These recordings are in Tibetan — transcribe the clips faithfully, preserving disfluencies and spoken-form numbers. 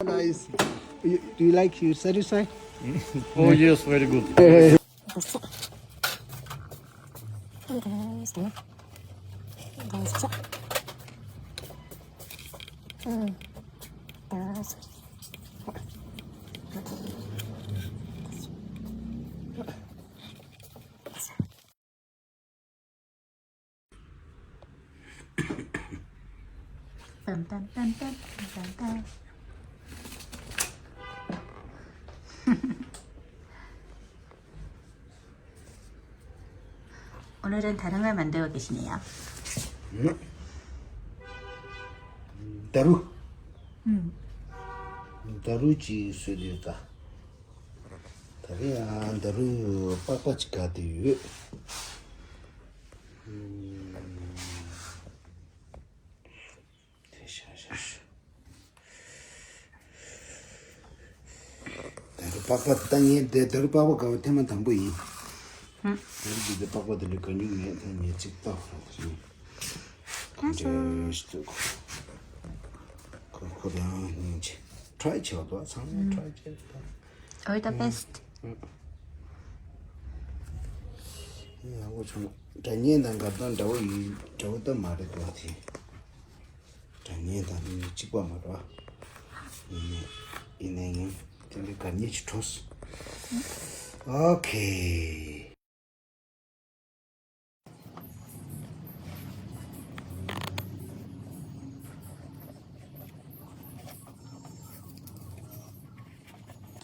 Nice. You, do you like, you satisfied? Oh, yes, very good. ད་རུ། ད་རུ་ཅིག་བཟོས་ཡོད་ད། ད་རེས་ཨ་ད་རུ་པགས་པ་ཅིག་ག་དེ་ཡོད། དེ་ཤ་ཤ་ཤ། ད་རུ་པགས་པ་ད་ངས་དེ་ད་རུ་པགས་པ་ག་བ་ཐེངས་མ་དང་པོ་ཡིན། ད་རུ་འདི་དེ་པགས་པ་དེ་འདྲ་ག་ཉུག་མེད། ད་ངས་ཅིག་ལྟ་ཧོ་དེ་རིང་ག་འདྲ་ཞིག་འདུག་ཁོ་ཁོ་རང་ཉིན་ཅིག་try བྱེད་པ་ཚང་མས་try བྱེད་པ། All the best. ཡང་འོ་ཆུང་། སྒྲ་སྙན་དང་འགལ་སྟངས་འདྲ་བོ་ཡིན་འདྲ་བོ་ད་མ་རེད་དོ་དེ། སྒྲ་སྙན་དང་ནི་གཅིག་པ་མ་རེད་པ། ཡིན་ནའི་ཡིན་ནའི་ཡིན། དེ་འདྲའི་དགའ་ཉེ་ཅིག་འཕྲོས། ཨོ་ཁེ།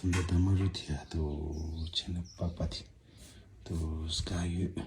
དེ་འདྲ་ད་མ་རུ་དེ་ཡ་དོ་བྱས་ན་པགས་པ་དེ་དུ་སྐ་ཡོད།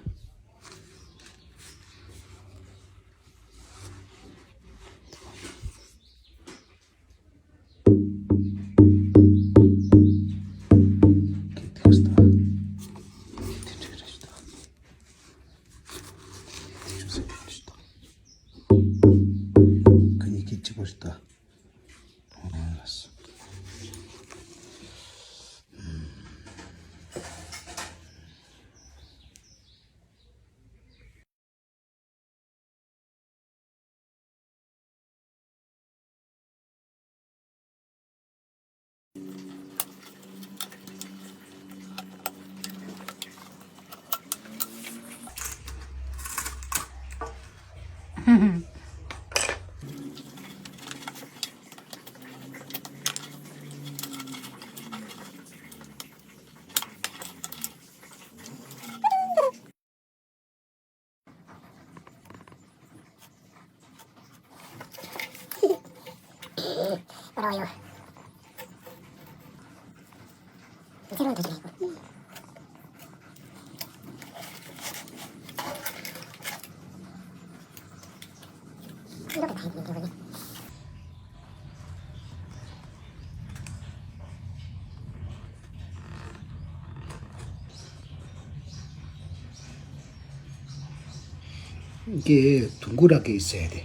ཀྱེ་དུང་གུ་ར་ཀྱེ་ཟེར་ཏེ།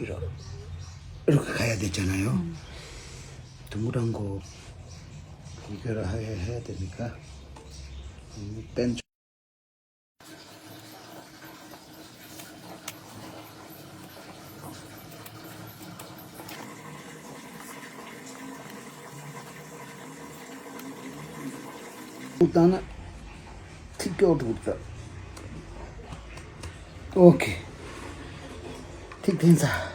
རོ་རོ་ཁ་ཡ་དེ་ཅ་ན་ཡོ། དུང་གུ་རང་གོ། ཡི་གེ་ར་ཧ་ཡ་ཧ་དེ་མི་ཀ། པན། བཏང་ན་ཐིག་སྐྱོག་འགྲོ་གི་འདུག་ཨོ་ཁེ། ཐིག་འཐེན་ཚར།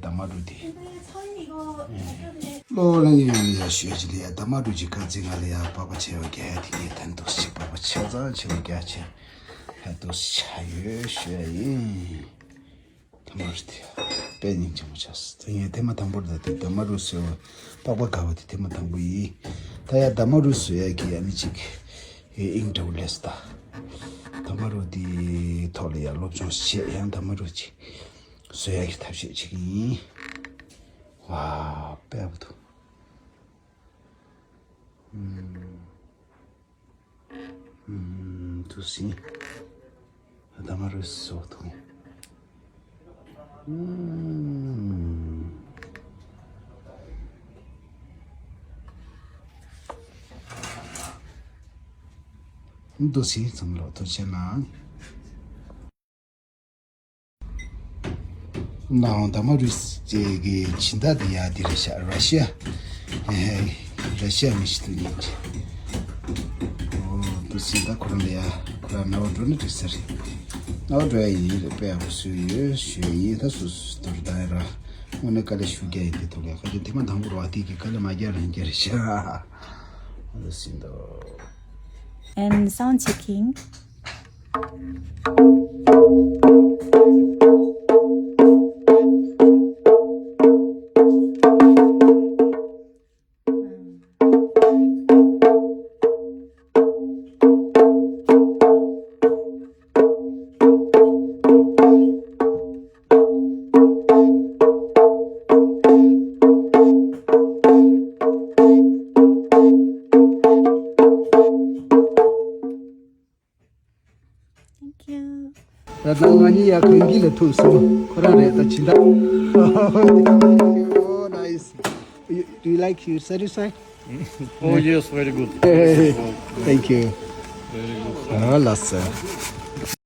དང་ དམར་རུ་དེ། ལོ་ལ་ཡང་ཡང་ཡ་ཞོལ་གྱི་ལ་ཡ་ད་དམར་རུ་གྱི་དཀར་རྩི་ང་ལ་ཡ་པགས་པ་ཆེ་བ་རྒྱ་ཡ་དེ་ངས་ད་འདུག་ཅིག་པགས་པ་ཆེ་ཙང་ཆེ་བ་རྒྱ་ཆེ་ཡ་འདུག་ཆ་ཡོད་ཞོལ་ཡིན། དམར་རུ་དེ་དཔེ་སྙིང་རྗེ་མོ་ཆགས་སོང་། ད་ཡ་ཐེངས་མ་དང་པོར་ད་དེ་ད་དམར་རུ་སོལ་བ་པགས་པ་དཀར་བ་དེ་ཐེངས་མ་དང་པོ་ཡིན། ད་ཡ་ད་དམར་རུ་སོལ་ཡ་གི་ཡ་ནི་ཅིག་ཨིང་འདྲ་བོ་ལས་ད་ད་དམར་རུ་དེ་ཐོག་ལ་ཡ་སློབ་སྦྱོང་བྱེད་ཡང་ད་དམར་རུ་ཅིག་སོ་ཡ་གི་ཐབས་ཤེས་བྱེད་ཀྱི་ཡིན། ཝའོ། དཔེ་ཡག་པོ་འདུག་ཨུམ། ཨུམ། འདུག་སེ། ད་དམར་རུ་སོལ་འདུག་ཨུམ། འདུག་སེ་ཚང་མ་ལོ་ཐུགས་རྗེ་གནང་། ནའང་ད་དམར་རུ་ཅན་གྱི་སྦྱིན་བདག་དེ་ཡ་དེ་རེད་ཤག་ར་ཤི་ཡ། ཧེ་ཧེ། ར་ཤི་ཡ་མི་ཞིག་འདུག་ཉིན་གྱི། ཨོ། འདུག་སེ་ད་ཁོ་རང་ལ་ཡ་ཁོ་རང་རྣ་བ་འགྲོ་ན་འགྲིག་ས་རེད། རྣ་བ་འགྲོ་ཡ་ཡིན་རེད། དཔེ་ཡག་པོ་བཟོས་ཡོད་ཞུ་ཡ་ཡིན། ད་སོ་སོ་དོར་ད་ཡ་ར་དངོས་གནས་དཀའ་ལས་ཞེ་པོ་རྒྱག་ཡིན། དེ་ཐོག་ལ་ཡ་ཁ་ཅིག་ཐེངས་མ་དང་པོ་རེད་བ། དེ་གི་དཀའ་ལས་མ་རྒྱག་ན་རྒྱག་རེད་ཤག་འདུག་སེ་འདུག And sound checking. Thank you. ད་ང་གཉིས་ཡ་གང་གི་ལ་ཐུག་སོང་། ཁོ་རང་རེད་ད་ཕྱིན་ད། Oh, nice. You, do you like, you satisfied? Oh, yes, very good. Thank you. Very good. ཨ་ལ་ས།